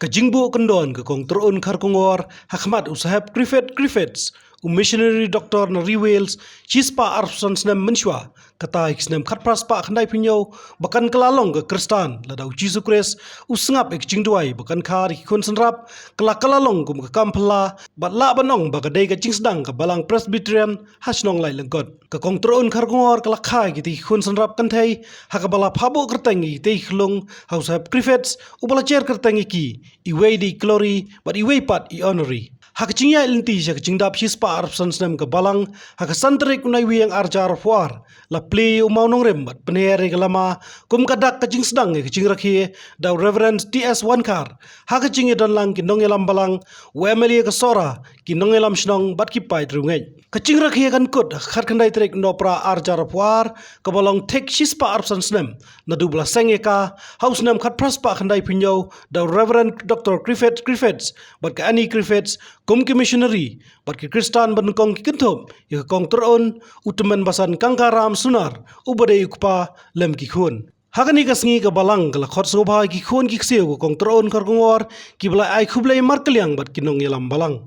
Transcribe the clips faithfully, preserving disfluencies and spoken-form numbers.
Ka jingbuh kyndon ka Kong Tyrun Kharkongor ha khmat u Saheb Griffith Griffiths, u missionary doctor na ri Wales, shispah arphew san snem mynshuwa, kata ïa ki snem khatphra spah khyndai phew hynñiew, ba kan kylla long ka Khristan, lada u Jisu Khrist u sngap ïa ka jingduwai ba kan kha da ki khun synrap, ka la kylla long kum ka kam phylla, bad lah ban ong ba ka dei ka jingsdang ka Balang Presbyterian ha shnong Laityngkot. Ka Kong Tyrun Kharkongor ka la kha ïa kitei ki khun synrap kynthei ha kaba la phah buh kyrteng ïa kitei ki khyllung ha u Saheb Griffiths, uba la jer kyrteng ïa ki, iwei dei i Glory bad iwei pat i Honory. Ha ka jingïaid lynti sha ka jingdap shispah arphew san snem ka Balang, ha ka san tarik u Naiwieng ar hajar arphew ar, la plie ïa u mawnongrim bad pynher ïa ka lama kum ka dak ka jingsdang ïa ka jingrakhe da u Reverend T S Wankhar, ha ka jingïadonlang ki nongïalam Balang, u M L A ka Sohra, ki nongïalam shnong bad ki paid riewngeit. Ka jingrakhe kan kut ha ka khatkhyndai tarik u Nohprah ar hajar arphew ar, kaba long thik shispah arphew san snem naduh ba la seng ïa ka ha u snem khatphra spah khyndai phew hynñiew da u Reverend Doctor Griffith Griffiths bad ka Annie Griffiths kum ki missionary, bad ki Khristan ba nyngkong ki kynthup ïa ka Kong Tyrun, u tymmen basan Kangkaram Sunar, uba dei u kpa lem ki khun. Ha kane ka sngi ka Balang ka la khot sngewbha ïa ki khun ki ksiew ka Kong Tyrun Kharkongor, kiba la ai khublei markylliang bad ki nongïalam Balang.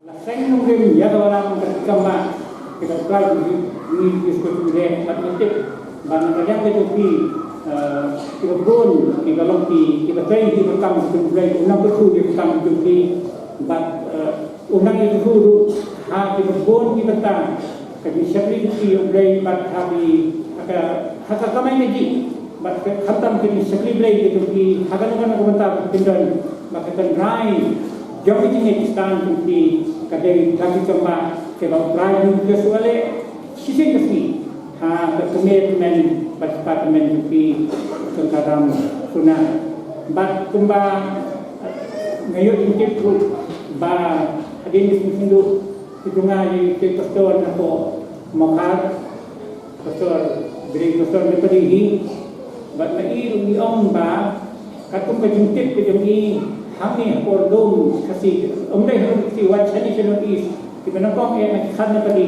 La seng nongrim ïa ka Balang ka kam ba kita try to ngi ki skul tu de, bad ngi tip ba na ka liang ka jong ki, eh, ki ba bun, ki ba long ki, ki ba train ki ba kam ki tu de, u nang tu ki ba kam ki tu de, bad, eh, u nang ïa tu ha ki ba bun ki ba ta ka jingshakri ki ïa U Blei bad ha ki ha ka, ha ka kamai ka jingim. Bad ka khamtam ka jingshakri Blei ka jong ki ha kano kano ka bynta ba kin don, bad ka tynrai jong ka jingngeit Khristan jong ki ka dei ka jingkyrmen kaba U Trai un ïa sngewbha leh shisien ka sngi ha ka kmie kmen bad ka kmen jong ki Kong Karam Sunar. Bad kumba nga ïoh jingtip ruh ba hadien ka sngi Syndu ki jong nga ïa ki pastor na ko Mawkhar, pastor, Bri pastor Nepali hi, bad ma i ruh i ong ba katkum ka jingtip ka jong i hangne ha por lum Khasi, ym dei ha lum Khasi, wat shane sha North East, kiba nyngkong eh na ki khan Nepali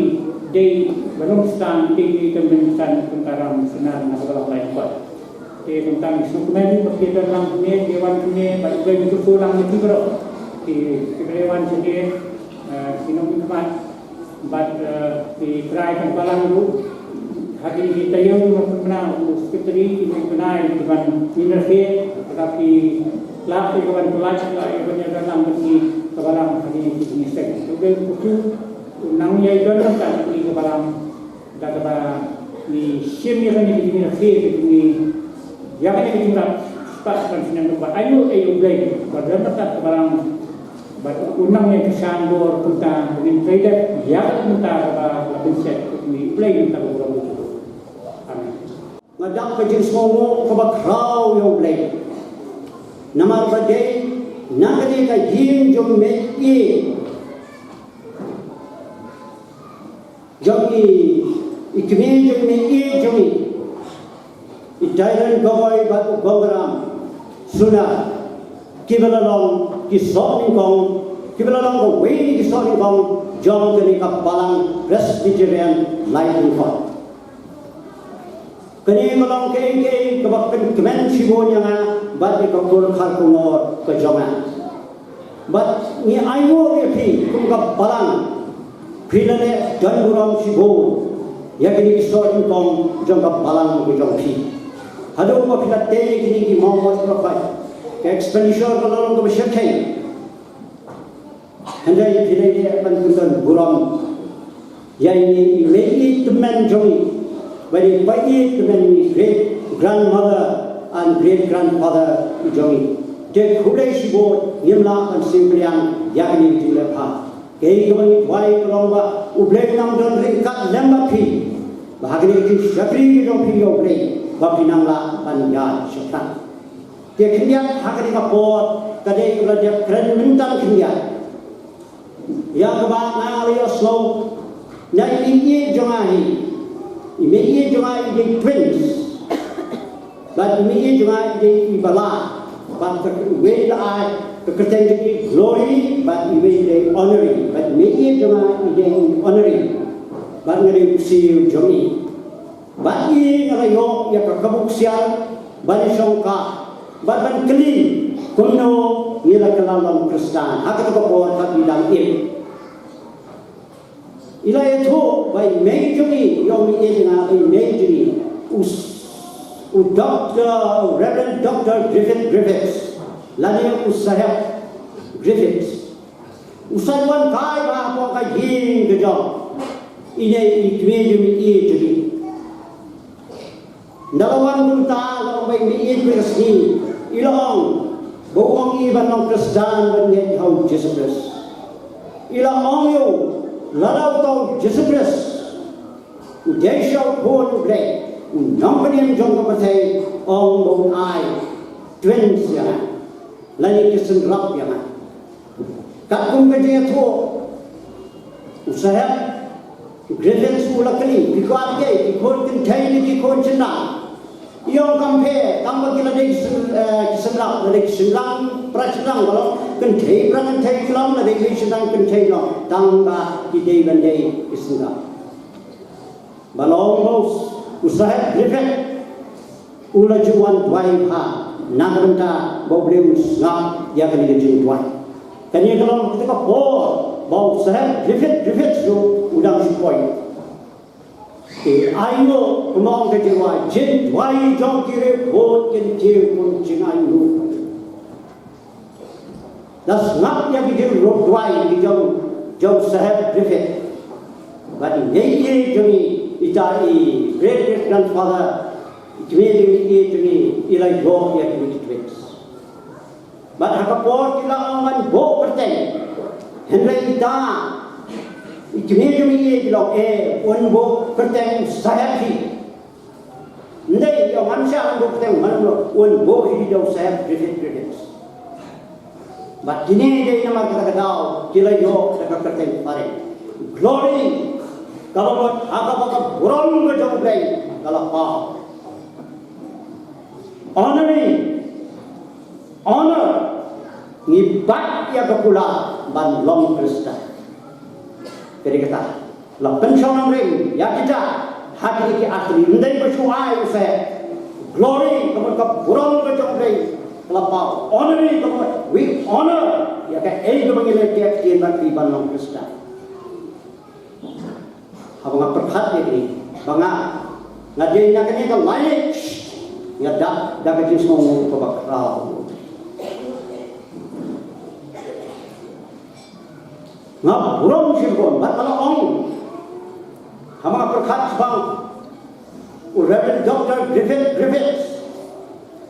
dei ba long Khristan, dei ki kyrmen Khristan, Kong Karam Sunar na ka Balang Laityngkot. Te kumta ngi sngewkmen ba ki don lang hangne, ki wan hangne, bad ki wan kyrkhu lang hangne baroh. Ki, kiba wan hangne, eh, ki nongmihkhmat, bad, eh, ki trai ka Balang ruh. Hadien ki taïew, ki nongmihkhmat, u secretary, ki nongmihkhmat, ki ban ngi rakhe, bad ki la ki ban pynlait, la ki ban ïa don lang bad ki ka Balang, hadien ki ngi sek. Te u dei u kyrkhu, u nang ïa don lang ka ki ka Balang. Da kaba ngi shim ïa kane ka jingrakhe ka jong ngi, ïa kane ka jingrap spah spah snem ba aiu aiu Blei ba don na ka Balang, ba u nang ïa ka shan bor kumta, ba ngin trei dep ïa ka kumta kaba la pynshet ka jong ngi Blei kumta kaba u long. Amen. Nga dap ka jingsngewnguh kaba khraw ïa U Blei. Namar ba dei na kane ka ïing jong me i jong i, i kmie jong i, i jong i, i Tyron Gogoi bad u Gongram Sunar, kiba la long ki soh nyngkong, kiba la long kawei na ki soh nyngkong jong kane ka Balang Presbyterian Laityngkot. Kane ka long kaei kaei kaba pynkmen shibun ïa nga bad ïa ka kur Kharkongor ka jong nga. Bad ngi ainguh ïa phi kum ka Balang, phi la leh don burom shibun. ïa kine ki soh nyngkong jong ka balang ka jong phi. Haduh ba phi la tei ïa kine ki mawmawt ba phai, ka expenditure ka la long kaba shyrkhei. Hynrei phi la ïa ban pyndon burom ïa ine i mei ïeit tymmen jong ngi, ba dei i mei ïeit tymmen, i great grandmother and great grandfather jong ngi. Te khublei shibun, ngim lah ban siew pdiang ïa kine ki jingleh bha. Kaei kaba ngi duwai ka long ba U Blei un nang don ryngkat lem bad phi, ba ha kine ki jingshakri ki jong phi ïa U Blei ba phin nang lah ban ïaid shaphrang. Te khyndiat ha kane ka por ka dei kaba la dep kren mynta khyndiat ïa kaba nga la ïohsngew na i mei ïeit jong nga hi. I mei ïeit jong nga i dei twins. Bad i mei ïeit jong nga i dei iba la. Bad ka wei la ai ka kyrteng jong i Glory, bad i wei i dei Honoree. Bad i mei ïeit jong nga i dei Honoree. Bad nga dei u siew jong i. Bad i nga la ïoh ïa ka kabu ksiar ban shongkha bad ban kylli kumno ngi la kylla long Khristan. Ha kata ka por ka bidang im. I la ïathuh ba i mei jong i, ïa u mei jong nga, ba i mei jong i, u s-, u Doktor, u Reverend Doktor Griffith Griffiths, lane u Saheb Griffiths, u sa wan kai bha hapoh ka ïing ka jong ine i kmie jong i, i jong i. Nda la wan kumta, la ong ba i mei ïeit, ka sngi i la ong ba u ong i ban long Khristan, ban ngeit ha u Jisu Khrist. I la ong ïa u, lada uta u Jisu Khrist u dei sha u Khun u Blei, u nongpynim jong ka pyrthei, ong ba un ai twins ïa nga, lane ki synrap ïa nga. Katkum ka jingïathuh, u Saheb Griffiths u la kylli, phi kwah ïa ki khun kynthei ne ki khun shynrang? I ong kam pher, tang ba ki la dei ki syn-, eh, ki synrap, la dei ki shynrang pra shynrang, ba long kynthei pra kynthei ki long, la dei ki shynrang kynthei ki long, tang ba ki dei ban dei ki synrap. Ba long ba u s-, u Saheb Griffith u la ju wan duwai bha na ka bynta ba U Blei un sngap ïa kane ka jingduwai. Kane ka long kata ka por ba u Saheb Griffith, Griffith ruh u dang shu poi. Te ainguh, kumba ong ka jingduwai, jingduwai jong ki riewkhuid kin kiew kum jingainguh. La sngap ïa ki jingduwai ki jong, jong Saheb Griffith. Bad i mei ïeit jong i, ita i great great grandfather, i kmie jong i, i jong i, i la ïoh ïa ki twins. Bad ha ka por ki la ong ban buh kyrteng, hynrei ita i kmie jong i, i la ong, eh, un buh kyrteng Saheb hi. Ym dei, ïa, ngam shah ban buh kyrteng, ngan buh, un buh hi da u Saheb Griffith Griffiths. Bad kine dei namar kata ka daw ki la ïoh da ka kyrteng phareng. Glory, kaba mut ha kaba ka burom ka jong U Blei ka la paw. Honoree, honor, ngi bat ïa ka kular ban long Khristan. Ka dei kata. La pynshong nongrim ïa kita ha kine ki artylli, ym dei ba shu ai u Saheb. Glory, ka mut ka burom ka jong U Blei ka la paw. Honoree, ka mut we honor ïa kaei kaba ngi la ïeit ïa ki ban long Khristan. Haba nga pyrkhat ïa kine, ba nga, nga dei na kane ka lineage, nga dap da ka jingsngewnguh kaba khraw. Nga burom shibun, bad nga la ong, haba nga pyrkhat shaphang u Reverend Doktor Griffith Griffiths,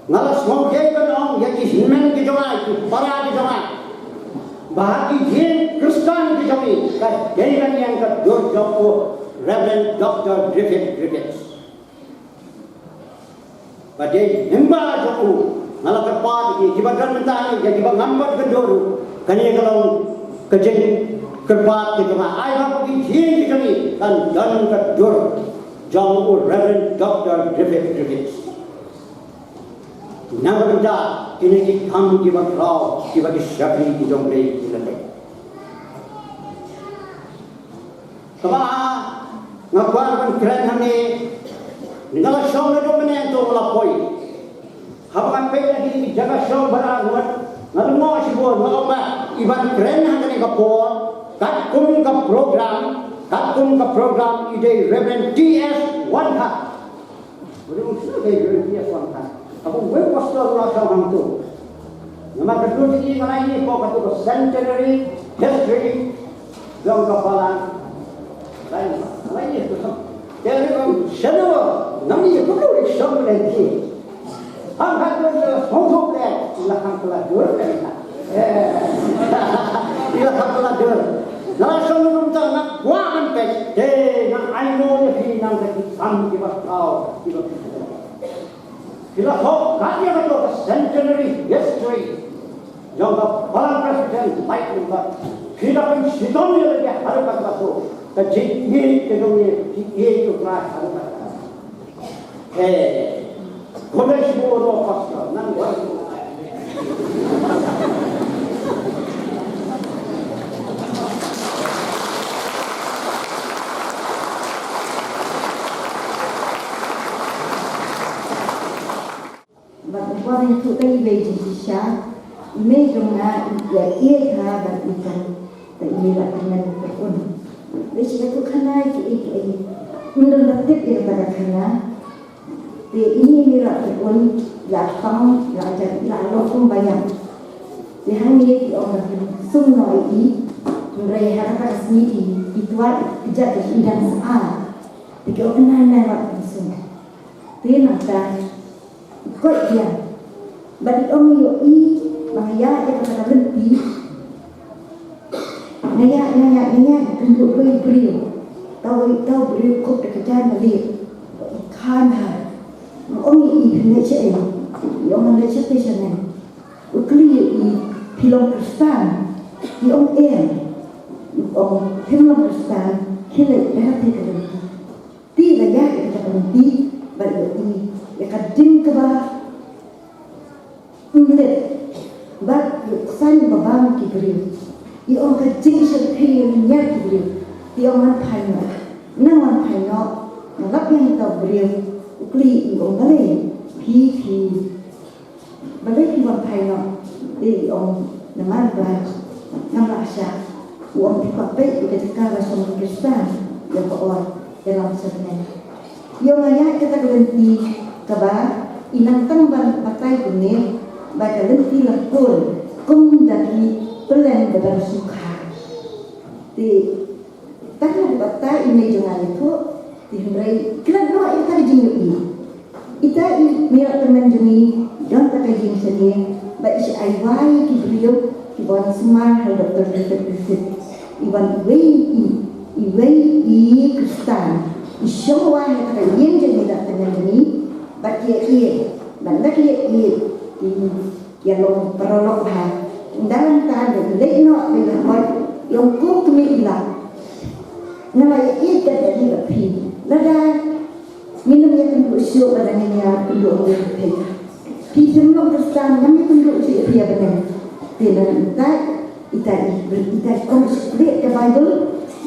nga la sngewthuh ban ong ïa ki hynmen ki jong nga, ki para ki jong nga, ba ha ki ïing Khristan ki jong ngi ka dei ban ïeng ka dur jong u Reverend Doktor Griffith Griffiths. Ba dei member jong u, nga la kyrpad ïa ki, kiba don mynta, ïa kiba ngam pat kynduh ruh. Kane ka long ka jingkyrpad ka jong nga, ai ba ha ki ïing ki jong ngi kan don ka dur jong u Reverend Doktor Griffith Griffiths. Na ka bynta kine ki kam kiba khraw kiba ki shakri ki jong U Blei ki la leh. Kaba nga kwah ban kren hangne, nga la shong naduh mynne to nga la poi. Haba nga peit na ki jaka shong ba la ngut, nga lyngngoh shibun, nga ong ba i ban kren ha kane ka por, katkum ka program, Katkum ka program i dei Reverend T S Wankhar. Uei u dei Reverend T S Wankhar? Ka bun uwei u pastor u la shong hangto. Namar katto katne nga la ïohi ko katto ka centenary history jong ka balang. Lai, lai ïohi ko. Te ri ong shadow, nang ïohi ko ri shong leh ki. Hang ha dur sha song song leh, ila hang pala dur leh ila. Eh. Ila hang pala dur. Nga la shong rum ta nga kwah ban peit. Te nga ai no ïa phi nang ka ki kam ki ba thaw, ki ba thaw. Phi la hok kat ïa ka to ka centenary history jong ka Balang Presbyterian Light Number. Phi la pynshitom ïa lade ha ka to ka jingïeit ka jong ngi, ki ïeit U Trai ha ka to. Eh, khublei shibun mo pastor, nang wan. Bad u Blei u ïathuh ïa i Mei jingshisha, i mei jong nga i ïa ïeit ha bad i tang da i mei la tymmen Tyrun. Lei shi katto khana kiei kiei. Ym don ba tip ïa kata ka khana. Te ine i mei la Tyrun la pang la jan la long kum ba ïam. Te hangne ki ong ba ki sum noh ïa i. Hynrei ha kata ka sngi i, i tuat i jat i dang sa. Te ki ong nai nai wat ki sum. Te nangta koit ïa. Bad i ong ïa i ba nga ïa ïa kata ka lynti. Nga ïa, nga ïa, nga ïa kynduh wei briew. Tau wei, tau briew kup da ka jaiñ na lieh. I khan ha. Nga ong ïa i phi leit shaei? I ong nga leit shatei shaneng. U kylli ïa i phi long Khristan? I ong em. I ong phim long Khristan, khie leit bad ha phi ka lynti. Te la ïa ïa ka lynti bad ïa i ïa ka ding kaba ym lip bad ïa u ksain ba bam ki briew. I ong ka jingshyrkhei ïa ki briew. Te i ong wan phai noh. Nang wan phai noh. Nga lap ïa uta u briew. U kylli i ong balei phi phi Balei phi wan phai noh? Te i ong namar ba ngam lah shah. U ong phi kwah peit ïa ka jaka ba shong ki Khristan ïa ka or ïalam syrneng. I ong nga ïa kata ka lynti kaba i nang tang ban batai kumne ba ka lynti la pur kum da ki pylleng ba dang sngewkha. Te Tang ba ta i mei jong nga ïathuh, te hynrei khlem noh ïa ka jingïohi. Ita i mei la tymmen jong ngi, don ta ka jingshaniah, ba i shah ai wai ki briew, ki wan sumar ha u Doktor Griffith Griffith. I wan iwei i, iwei i Khristan, i shong wai ha ta ka ïing jong ngi la tymmen jong ngi, bad ki ïa ïeit, bad na ki ïa ïeit, i Ïa long paralok bha. Ynda long ta da leit noh da ïa hoi. Ïa ong ko kmie ila. Nga la ïa ïeit da ïa ïeit phi. Lada ngin ym ïa kynduh shuh lada ngin ïa kynduh ong ïa phi. Phi phim long Khristan ngam ïa kynduh shuh ïa phi ïa bneng. Te lada ita ita i ita i ong shu leit ka Baibl.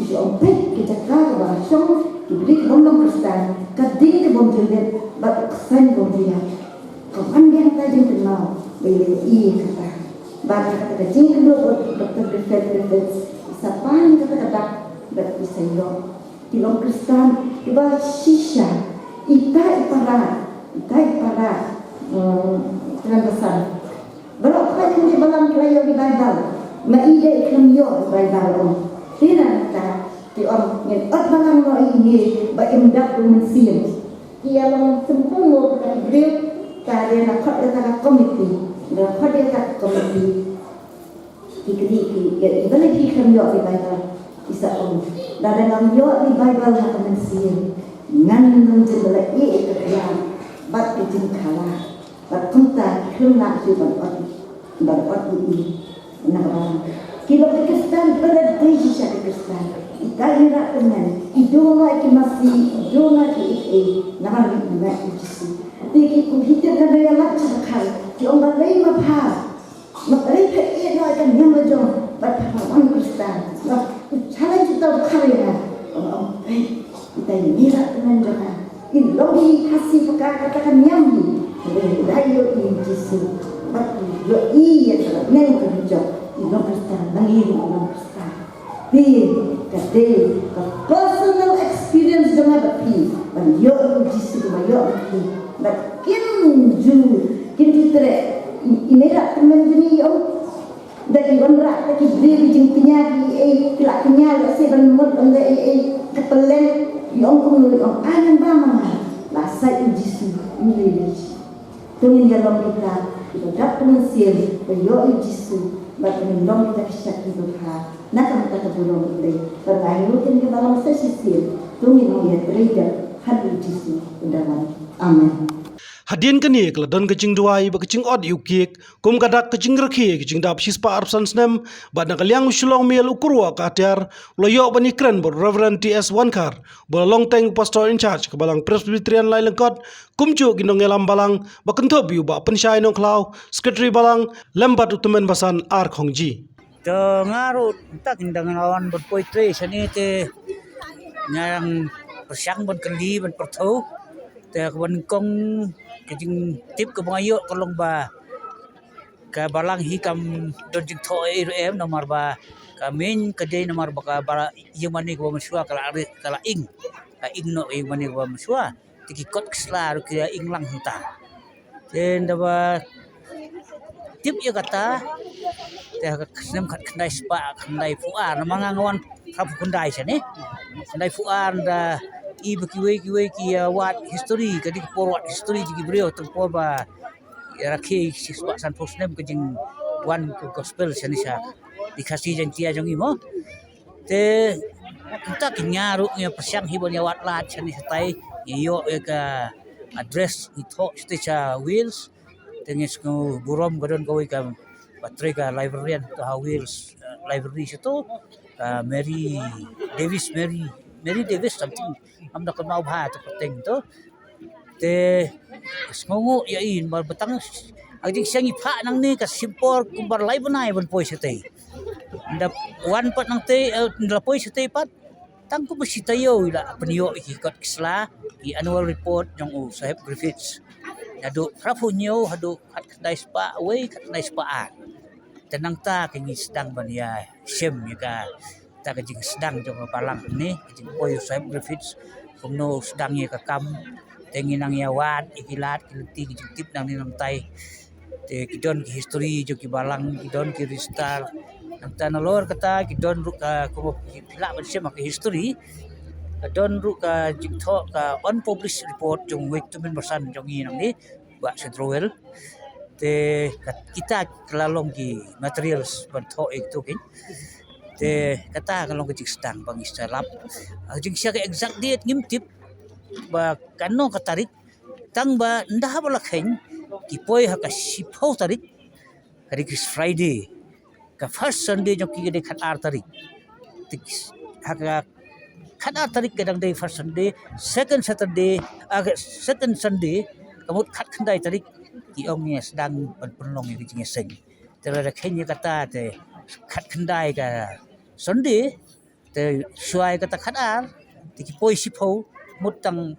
I shu ong peit ka jaka kaba shong ki briew ki bym long Khristan. Ka ding ka bym ju leit bad ka ksain bym ju ïap. Ka wan biang ka jingkynmaw ba ïa leh ïa kata. Bad kata ka jingkynduh Doktor Griffith Griffiths, i sa pan kata ka dak bad i sa ïoh. Ki long Khristan kiba shisha, ita i para, ita i para, hmm, Kren Basan. Baroh khoit hynrei balang ki la ïoh ïa i Baibl. Ma i dei i khlem ïoh ïa i Baibl ong. Te nangta ki ong ngin ot balang noh ïa ine ba im dap u mynsiem. Ki ïa long sngewbha mo ka briew, ka dei na khot ïa ka komiti, na khot ïa ka komiti. Ki kylli ki ïa i balei phi khlem ïoh ïa i Baibl. I sa ong, lada ngam ïoh ïa i Baibl ha ka mynsiem, ngan nym jin ba la ïeh ïa ka biang bad ka jingkhalai. Bad kumta ki khlem lah shuh ban ot, ban ot ïa i na ka balang. Ki long ki Khristan, kiba la dei shisha ki Khristan. Ita i rah tymmen, i don la ki masi, i don la ki ei ei, namar ngi i met ïa u Jisu. Te ki kum hi tip na ba ïalap sha ka khar, ki ong balei ma pha, ma balei pha ïeh noh ïa ka niam la jong, bad pha wan Khristan. Bad u challenge uta u khar ïa nga. Ong, ong, peit. Ita i mei la tymmen jong nga. I long hi Khasi pha ka kata ka niam hi. Hynrei i la ïohi ïa u Jisu. Bad i ïohi ïa ka lyngneng ka jong. I long Khristan, ma ngi ruh i long Khristan. Te ka dei ka personal experience jong nga bad phi ban ïoh ïa u Jisu, ban ïoh ïa phi. Bad kin ju, kin ju treh i, i mei la tymmen jong ngi ïoh. Da ki wanrah da ki briew ki jingkñia ki ei, ki la kñia la se ban mut ban da ei ei ka pelen. Ïoh kumno ïoh, ai ngan ba ma nga. La sait u Jisu, u lei lei. To ngin ïa long kita kiba dap ka mynsiem ba ïoh ïa u Jisu bad ngin long kita ki shakri babha na ka bynta ka burom U Blei. Bad nga ïoh kin kiba long sa shisien. To ngin ong ïa trei da hadien u Jisu u da wan. Amen. Hadien kane ka la don ka jingduwai bad ka jingot ïa u Kiek kum ka dak ka jingrakhe ka jingdap shispah arphew san snem, bad na ka liang u Shillong Mail u Kyrwa ka Atiar u la ïoh ban ïakren bad u Reverend T S Wankhar, ba la long teng u Pastor in Charge ka Balang Presbyterian Lailyngkot, kumjuh ki nongïalam balang, ba kynthup ïa u Bah Pynshai Nongkhlaw, Secretary Balang, lem bad u Tymmen Basan R Khongji. To nga ruh mynta kin dang wan ban poi trei shane te nga dang pyrshang ban kylli ban pyrthuh. Te kaba nyngkong ka jingtip kaba nga ïoh ka long ba ka balang hi kam don jingthoh ei ruh em, namar ba ka main ka dei namar ba ka ba ïing mane kaba mynshuwa ka la ri-, ka la ing. Ka ing noh ïing mane kaba mynshuwa. Te ki kot ki sla ruh ki ing lang hangta. Te nda ba tip ïa kata, te ha ka snem khatkhyndai spah khyndaiphew ar, namar nga nga wan phraphew khyndai shane. Khyndaiphew ar nda i ba kiwei kiwei ki, ah, wad history, ka dei ki por wad history jong ki briew, tang por ba ïa rakhe shispah sanphew snem ka jingwan ka gospel shane sha ki Khasi Jaiñtia jong ngi mo. Te mynta ki nia ruh ngi pyrshang hi ban ïa wad lad shane shatai, ngi ïoh ïa ka address ngi thoh shatai sha Wales. Te ngi sngew burom ka don kawei ka ba trei ka librarian to ha Wales, eh, library shato, ka Mary Davis, Mary, Mary Davis something. Ngam da kynmaw bha to ka teng to. Te sngewnguh ïa i namar ba tang ha ka jingsngew i phah nangne ka shim por kumba lai bnai ban poi shatei. Nda wan pat nangtei, eh, nda poi shatei pat tang kumba shi taïew i la pynïoh ïa ki kot ki sla, ki annual report jong u Saheb Griffiths. Naduh phraphew hynñiew haduh khatkhyndai spah wei, khatkhyndai spah ar. Te nangta ka ngi sdang ban ïa shem ïa ka ta ka jingsdang jong ka balang ne, ka jingpoi u Saheb Griffiths, kumno u sdang ïa ka kam, te ngi nang ïa wad ïa ki lad ki lynti ki jingtip nangne nangtai. Te ki don ki history jong ki balang, ki don ki register. Nangta nalor kata ki don ruh ka, kumba phi lah ban shem ha ka history, ka don ruh ka jingthoh ka unpublished report jong uwei u tymmen basan jong ngi nangne, Bah Syed Rowell. Te ka, kita ki la long ki materials ban thoh ïa kito ki. Te kata ka long ka jingsdang ba ngi sa lap. Ah, jingshisha ka exact date ngim tip ba kano ka tarik, tang ba ynda haba la kheiñ ki poi ha ka shiphew tarik, ka dei ka Friday. Ka first Sunday jong ki ka dei khatar tarik. Te ha ka khatar tarik ka dang dei first Sunday, second Saturday, ah, ka second Sunday, ka mut khatkhyndai tarik, ki ong ngi sdang ban pynlong ïa ka jingïaseng. Te lada kheiñ ïa kata te khatkhyndai ka Sunday, te shuwa ïa kata khatar, te ki poi shiphew, mut tang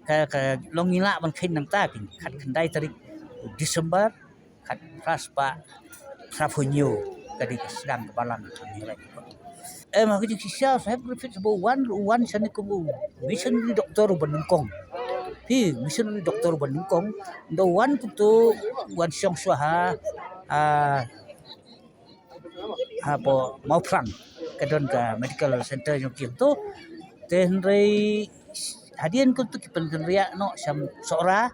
ka, ka long ngi lah ban kheiñ nangta ki khatkhyndai tarik December, khatphra spah phraphew hynñiew, ka dei ka sdang ka balang ka ngi lait. Em, ha ka jingshisha u Saheb Griffiths ba u wan, u wan shane kum u missionary doctor uba nyngkong. Phi, missionary doctor uba nyngkong, nda u wan kumto, u wan shong shuwa ha, ah, hapoh Mawphrang, ka don ka medical center jong ki kumto. Te hynrei hadien kumto ki pynkynriah noh sha Sohra.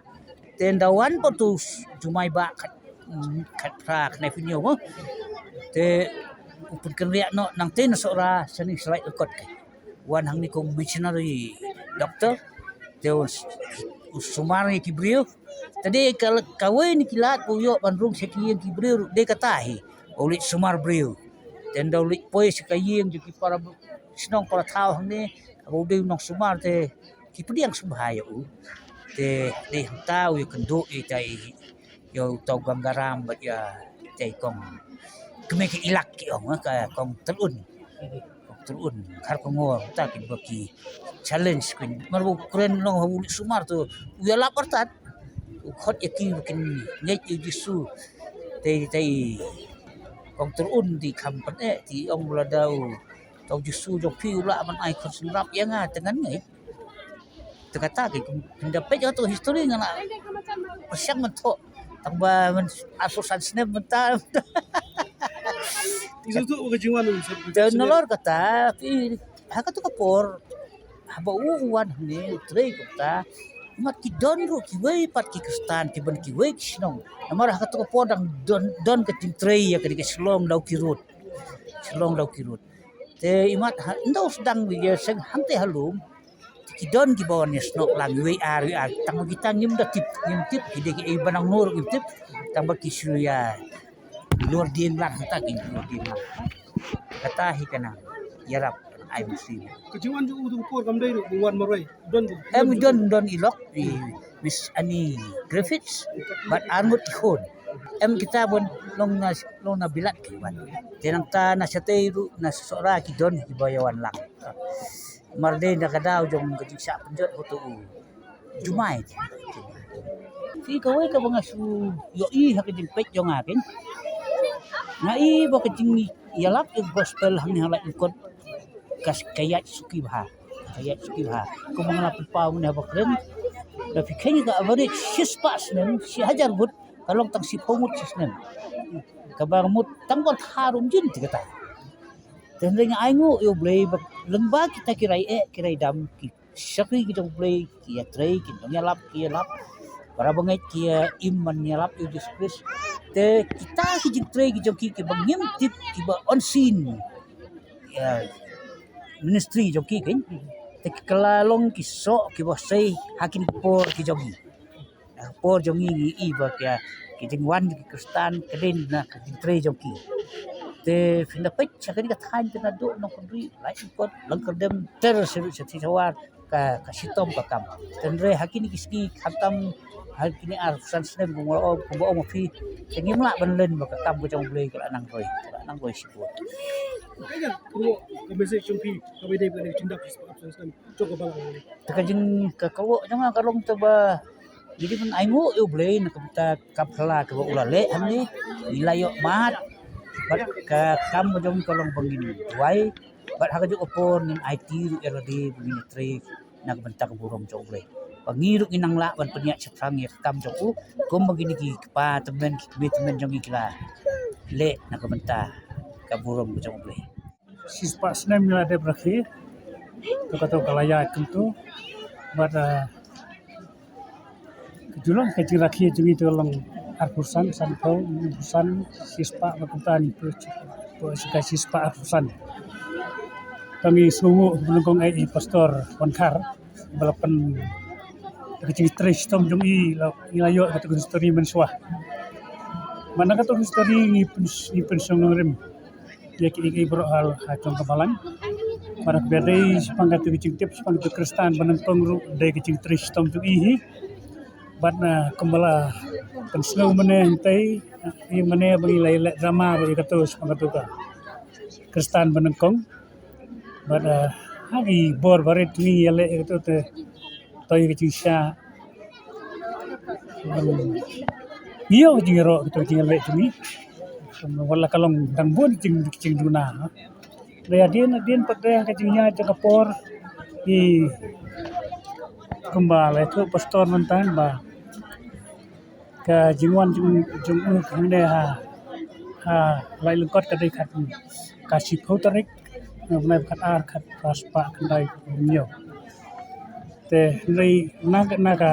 Te ynda wan pat u jumai ba khat, mm, khatphra khyndai phew hynñiew mo. Te u pynkynriah noh nangtei na Sohra shane sha Laitlakot ka. Wan hangne kum missionary doctor, te u, u sumar ïa ki briew. Te dei ka, kawei na ki lad ba u ïoh ban rung sha ki ïing ki briew, dei kata hi. U leit sumar briew. Te ynda u leit poi sha ka ïing jong ki para shnong para thaw hangne, haba u dei u nongsumar te ki pdiang sngewbha ïa u. Te dei hangta u ïakynduh ïa ita i ïa uta u Gangaram bad ïa ita i kong kmie ki Ilak ki ong, eh, ka kong Tylun. Kong Tylun, Kharkongor, uta ki ba ki challenge ki. Mar ba u kren long ha u leit sumar to u ïalap artat. U khot ïa ki ba kin ngeit ïa u Jisu. Te, te i kong Tylun te i kham pyneh, te i ong lada u Tau Jisu jong phi u lah ban ai khun sngewrap ïa nga, te ngan ngeit. Te kata ki kum da peit ïa tu history nga la pyrshang mynthoh. Tang ba man arphew san snem mynta. Ïa tu ka jingwan. Te nalor kata ki ha katu ka por haba u wan hangne u trei kata. Mat ki don ruh kiwei pat ki Khristan kiban kiwei ki shnong. Namar ha katu ka por dang don, don ka jingtrei ïa kane ka Shillong Dawki Road. Shillong Dawki Road. Te imat ha, ynda u sdang ïa seng hangte ha lum. Ki don kiba wan ïa snoh lang iwei ar, iwei ar. Tang ba kita ngim da tip, ngim tip, ki dei ki ei ba nang nur ngim tip. Tang ba ki shu ïa lur dien lang, kata ki lur dien lang. Kata hi ka nang ïarap ai mynsiem. Ka jingwan jong u tu ka por kam dei ruh, u wan marwei, don ruh. Em, don, don i lok, i Miss Annie Griffiths, bad arngut ki khun. Em, kita bun long na, long na bilat ki wan. Te nangta na shatei ruh, na Sohra ki don kiba ïa wan lang. Mar dei na ka daw jong ka jingshah pynjot ha utu u Jumai. Phi, kawei kaba nga shu ïohi ha ka jingpeit jong nga kein. Nga i ba ka jingïalap ïa ka gospel hangne ha Laitumkot ka, ka ïaid suki bha. Ka ïaid suki bha. Kumba nga la pynpaw mynne haba kren. Da phi kheiñ ka average shispah snem, shi hajar ngut, ka long tang shiphew ngut shi snem. Kaba mut tang ban kha ruh ym jin te kata. Te hynrei nga ai nguh ïa U Blei ba lyngba kita ki rai eh, ki rai dam, ki shakri ki jong U Blei, ki ïatrei, ki nongïalap, ki ïalap. Para bangeit ki ïa im ban ïalap ïa U Jisu Khrist. Te kita ki jingtrei ki jong ki, kiba ngim tip, kiba unseen, ïa, ministry jong ki kein. Te ki la long ki soh kiba sei ha kine ki por ki jong ngi. Ha por jong ngi ngi i ba ki, ki jingwan ki Khristan ka dei na ka jingtrei jong ki. Te phin da peit sha kane ka thaiñ te naduh Nongkynrih, Laitumkot, Longkyrdem, ter sha ruh sha Shikhawar, ka, ka shitom ka kam. Te hynrei ha kine ki sngi khamtam ha kine arphew san snem kumba ong, kumba ong ma phi, te ngim lah ban len ba ka kam ka jong U Blei ka la nang roi, ka la nang roi shibun. Ka message jong phi kaba dei ba dei jingdap shispah arphew san snem jong ka balang. Te ka jing, ka, ka wok jong nga ka long te ba ngi dei ban ai nguh ïa U Blei na ka bynta ka phylla kaba u la leh hangne, ngi la ïoh mad. Bad ka kam ka jong ngi ka long ba ngin duwai. Bad ha kajuh ka por ngin aiti ruh ïa lade ba ngin ïatrei na ka bynta ka burom jong U Blei. Ba ngi ruh ngin nang lah ban pynïaid shaphrang ïa ka kam jong u kumba kine ki kpa tymmen, ki kmie tymmen jong ngi ki la leh na ka bynta ka burom ka jong U Blei. Shispah snem ngi la dep rakhe. To kato ka la ïaid kumto. Bad, ah, ka ju long ka jingrakhe jong ngi to long arphew san, sanphew, hynñiewphew san, shispah, bad kumta ngi poi, poi sha ka shispah arphew san. To ngi sngewnguh ba nyngkong eh i Pastor Wankhar ba la pyn, ka jingtrei shitom jong i la, i la ïoh kato ka history mynshuwa. Bad na kato ka history ngi pyn, ngi pynshong nongrim ïa kiei kiei baroh ha, ha jong ka balang. Para kaba dei shaphang kata ka jingtip, shaphang kata ka Khristan ba nyngkong ruh dei ka jingtrei shitom jong i hi. Bad na kumba la pynsngew mynne hangtei, ïa mynne ba ngi la leh drama ba ïa kato shaphang kato ka Khristan ba nyngkong. Bad, ah, ha ki bor barit ngi ïa leh ïa kato te to ïa ka jingshisha. Ngi ïoh ka jingïaroh kato ka jingïaleh jong ngi. Wat la ka long dang bun jing, jingduna. Dei hadien, hadien pat dei ka jingïaid jong ka por. Ki kumba la ïathuh pastor mynta ba ka jingwan jong, jong u hangne ha, ha Laitumkot ka dei khat, ka shiphew tarik na u bnai ba khatar, khatphra spah khyndai phew hynñiew. Te hynrei na ka, na ka,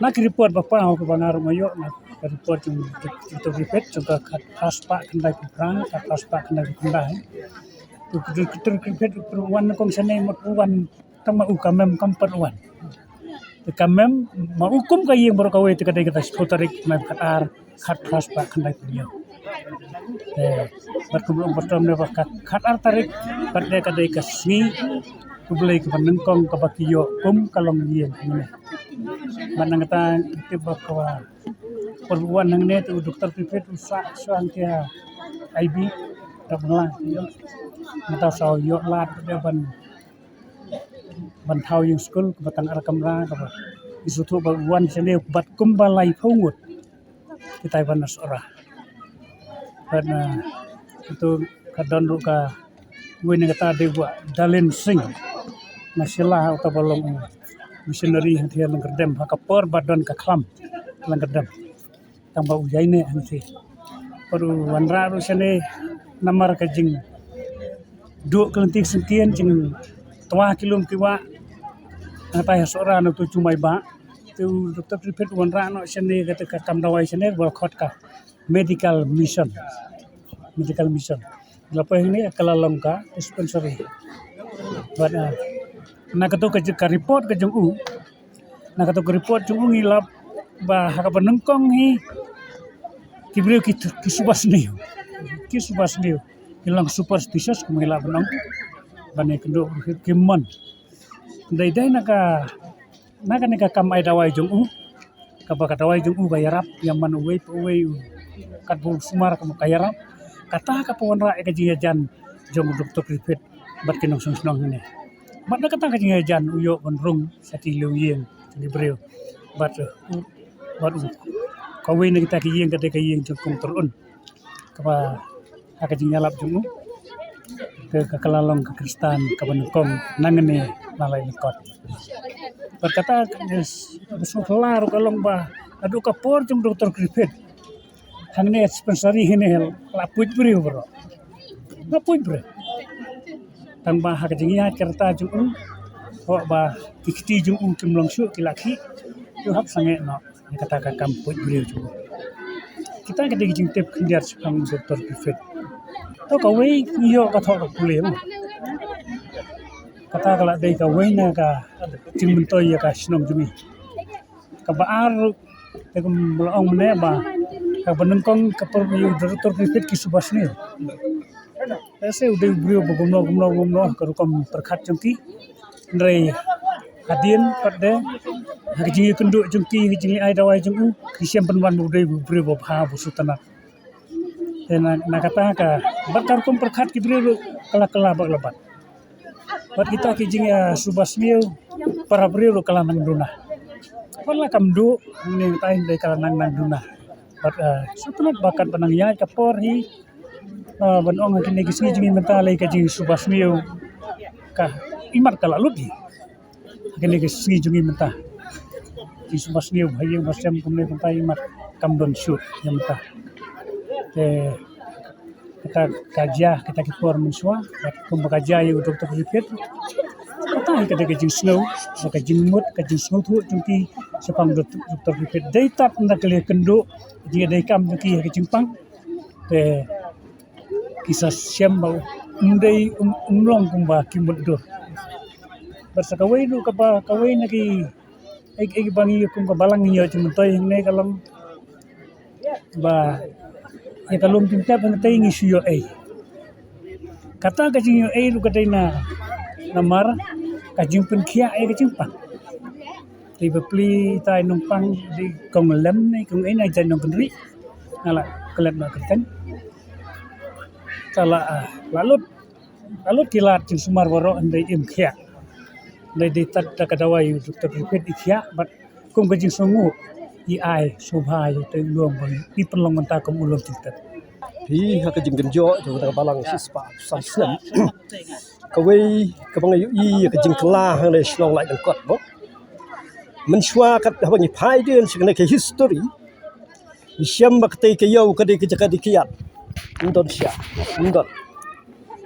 na ka report ba paw kaba nga ruh nga ïoh na ka report jong, jong, jong u Doctor Griffith jong ka khatphra spah khyndai phew phra, khatphra spah khyndai phew khyndai. U Doctor Griffith u wan na kong shane, mut u wan tang ma u ka mem kam pat u wan. Te ka mem ma u kum ka ïing baroh kawei te ka dei kata shiphew tarik na bnai khatar, khatphra spah khyndai phew hynñiew. Te bad kumba ong pastor ne ba ka khatar tarik pat dei ka dei ka sngi U Blei kaba nyngkong kaba ki ïoh kum ka longïing hangne. Bad nangta tip ba ka por ba u wan hangne te u Doctor Griffith u sah shuwa hangtei ha I B, da Bangla. Nangta u sa ïoh lad pat dei ban ban thaw ïing skul kaba tang ar kamra kaba i shu thuh ba wan shane bad kumba laiphew ngut kitai ban na Sohra. Bad na itu ka don ruh ka, Wei na kata dei u Bah Dalin Singh na Shella, uta ba long u missionary hangtei ha Lyngkyrdem ha ka por ba don ka khlam Lyngkyrdem. Tang ba u ïaineh hangtei. Bad u wanrah ruh shane namar ka jingduh ka lynti ka syngkien, jingtwa ki lum ki wah. Hangtai ha Sohra na uto u jumai bah. Te u Doktor Triphet u wanrah noh shane kata ka kam dawai shane ba khot ka medical mission. Medical mission. La poi hangne ka la long ka dispensary. Bad, ah, na kato ka, ka report ka jong u, na kato ka report jong u ngi lap ba ha kaba nyngkong hi ki briew ki, ki suba sniew, ki suba sniew, ki long superstitious, kum ngi lah ban ong. Ban ïakynduh ki mon. Dei dei na ka, na kane ka kam ai dawai jong u, kaba ka dawai jong u ka ïarap ïa man uwei pa uwei, u katba u sumar ka mut ka ïarap. Kata ka wanrah ïa ka jingïajan jong u Doktor Triphet bad ki nongshong shnong hangne. Bad na kata ka jingïajan u ïoh ban rung sha ki lum ïing ki briew. Bad, uh, bad, uh, kawei na kita ki ïing ka dei ka ïing jong Kong Tyrun, kaba ha ka jingïalap jong u ka, ka la long ka Khristan kaba nyngkong nangne na Laitkot. Bad kata ka, eh, sngewphylla ruh ka long ba haduh ka por jong Doktor Triphet, hangne dispensary hangne la poi briew baroh. La poi briew. Tang ba ha ka jingïaid ka rta jong u, haba ki kti jong u kim long shuh, ki la khih, u hap sangeh noh ïa kata ka kam poi briew jong u. Kita ka dei ka jingtip khyndiat shaphang u Doktor Triphet. To kawei ngi ïoh ka thoh ka pule mo. Kata ka la dei kawei na ka jingmyntoi ïa ka shnong jong ngi. Kaba ar ruh, te kum ba la ong mynne ba kaba nyngkong ka por ïa u Doktor Triphet ki suba sniew. Te se u dei u briew ba kumno kumno kumno ka rukom pyrkhat jong ki. Hynrei hadien pat de ha ka jingïakynduh jong ki, ha ka jingai dawai jong u, ki shem pynban ba u dei u briew ba bha, ba sngewtynnat. Te na, na kata ka, bad ka rukom pyrkhat ki briew ruh ka la kylla bad ka la bat. Bad kita ki jing, eh, suba sniew, para briew ruh ka la nang duna. Bad la kam duh, hangne tai dei ka la nang nang duna. Bad, eh, sngewtynnat ba katba nang ïaid ka por hi, eh, ban ong ha kine ki sngi jong ngi mynta lei ka jingsuba sniew ka imat ka la lut hi. Ha kine ki sngi jong ngi mynta, jingsuba sniew ha ïing ha sem kumne kumta imat kam don shuh ïa mynta. Te kata ka jia, kata ki por mynshuwa, kumba ka jia ïa u Doktor Triphet. Kata hi ka dei ka jingsngew, ka jingmut, ka jingsngewthuh jong ki shaphang Doktor Triphet. Dei tad na ka lei kynduh, jingïadei kam jong ki ha ka jingpang. Te ki sa shem ba um dei, um, um long kumba ki mutdur. Bad sa kawei ruh kaba, kawei na ki, ei, ei ba ngi kum ka balang ngi ïoh jingmyntoi hangne ka long ba ïa ka lum jingtep hangtei ngi shu ïoh ei. Kata ka jingïoh ei ruh ka dei na, namar ka jingpynkhiah ïa ka jingpang. Te bapli tai nongpang dei kong lem ne kong ei na jait nongkynrih. Nga la klet na kyrteng. Te la, ah, la lut, la lut ki lad jingsumar baroh hynrei im khiah. Hynrei dei tad da ka dawai u Doktor Triphet i khiah bad kum ka jingsngew i ai sngewbha ïa utai u lum ba i pynlong mynta kum u lum jingtep. Hi ha ka jingkynjoh jong ka balang shispah san snem. Kawei kaba nga ïohi ïa ka jingkylla hangne shnong Laitlangkot mo. Mynshuwa kat haba ngi phai dien sha kane ka history, ngi shem ba katei ka ïew ka dei ka jaka dei kiad. Ym don sha, ym don.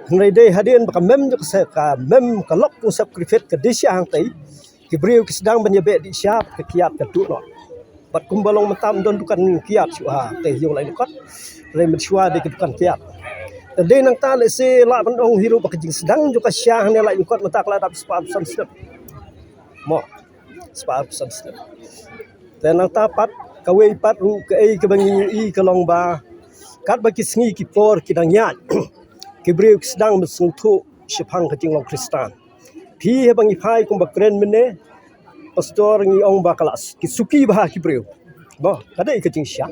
Hynrei dei hadien ba ka mem jong ka se, ka mem ka lok u Sep Triphet ka dei sha hangtei. Ki briew ki sdang ban ïabeh dih sha ka kiad ka tuh noh. Bad kumba long mynta ym don dukan kiad shuh ha te ïew Laitlangkot. Hynrei mynshuwa dei ka dukan kiad. Te dei nangta lehse lah ban ong hi ruh ba ka jingsdang jong ka sha hangne Laitlangkot mynta ka la dap spah san snem. Mo, spah san snem. Te nangta pat kawei pat ruh kaei kaba ngi ïohi ka long ba katba ki sngi ki por ki dang ïaid, ki briew ki sdang ban sngewthuh shaphang ka jinglong Khristan. Phi haba ngi phai kumba kren mynne, pastor ngi ong ba ka la s-, ki suki bha ki briew. Ba ka dei ka jingshisha.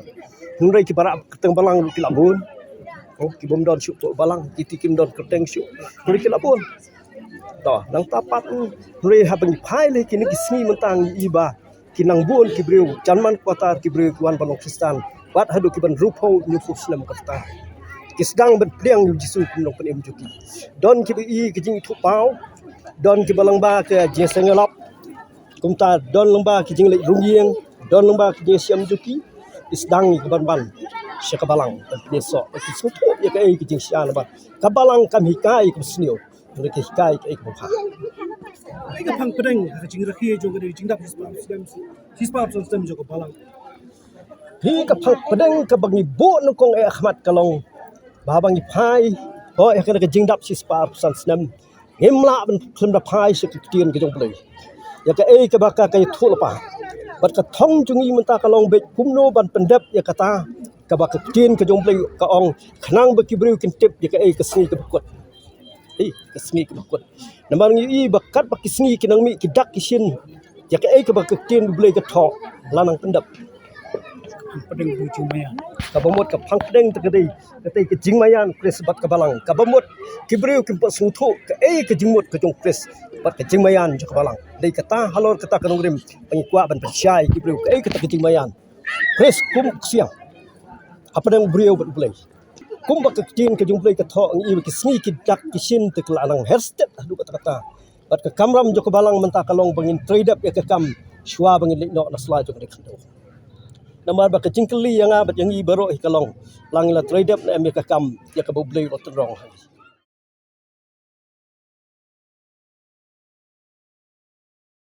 Hynrei kiba rah kyrteng balang ruh ki la bun. Oh, ki bym don shuh balang, kiti kim don kyrteng shuh. Hynrei ki la bun. To, nangta pat, hynrei haba ngi phai lei kine ki sngi mynta ngi i ba ki nang bun ki briew, janman quarter ki briew ki wan ban long Khristan. Bad haduh ki ban ruh phew hynñiew phew snem ka rta. ki sdang ban pdiang ïa u Jisu kum u nongpynim jong ki. Don kiba ïohi ka jingithuhpaw, don kiba lyngba ka jingsngewlap, kumta don lyngba ka jingleit rung ïing, don lyngba ka jingshem jong ki, ki sdang ïa ka ban ban sha ka balang ban pynïasoh, ban pynsngewthuh ïa kaei ka jingshaniah namar ka balang kam hikai ïa kaba sniew, hynrei ka hikai kaei kaba bha. Kaei ka phang pdeng ha ka jingrakhe jong ka jingdap shispah snem, shispah snem jong ka balang? Hi ka phang pdeng kaba ngi buh nyngkong eh ha khmat ka long ba haba ngi phai, hooid, ha kane ka jingdap shispah arphew san snem, ngim lah ban khlem da phai sha ka ktien ka jong U Blei. Ïa kaei kaba ka, ka ïathuh lypa. Bad ka thong jong ngi mynta ka long beit kumno ban pyndep ïa kata kaba ka ktien ka jong U Blei ka ong, khnang ba ki briew kin tip ïa kaei ka sngi kaba kut. Hi, ka sngi kaba kut. Namar ngi ïohi ba katba ki sngi ki nang mih ki dak ki shin, ïa kaei kaba ka ktien U Blei ka thoh la nang pyndep. Phang pdeng ka jingmaïan. Kaba mut ka phang pdeng te ka dei, ka dei ka jingmaïan Khrist bad ka balang. Kaba mut ki briew kim pat sngewthuh kaei ka jingmut ka jong Khrist bad ka jingmaïan jong ka balang. Dei kata, halor kata ka nongrim ba ngi kwah ban pynshai ki briew kaei kata ka jingmaïan Khrist kum u ksiang hapdeng u briew bad U Blei. Kumba ka ktien ka jong U Blei ka thoh, ngi ïohi ba ki sngi ki dak ki shin te ki la nang her stet haduh katta katta. Bad ka kamram jong ka balang mynta ka long ba ngin trei dep ïa ka kam shuwa ba ngin leit noh na sla jong ka khyndew. Namar ba ka jingkylli ïa nga bad ïa ngi baroh hi ka long, la ngi la trei dep ne em ïa ka kam ïa kaba U Blei u la tynrong ha ngi.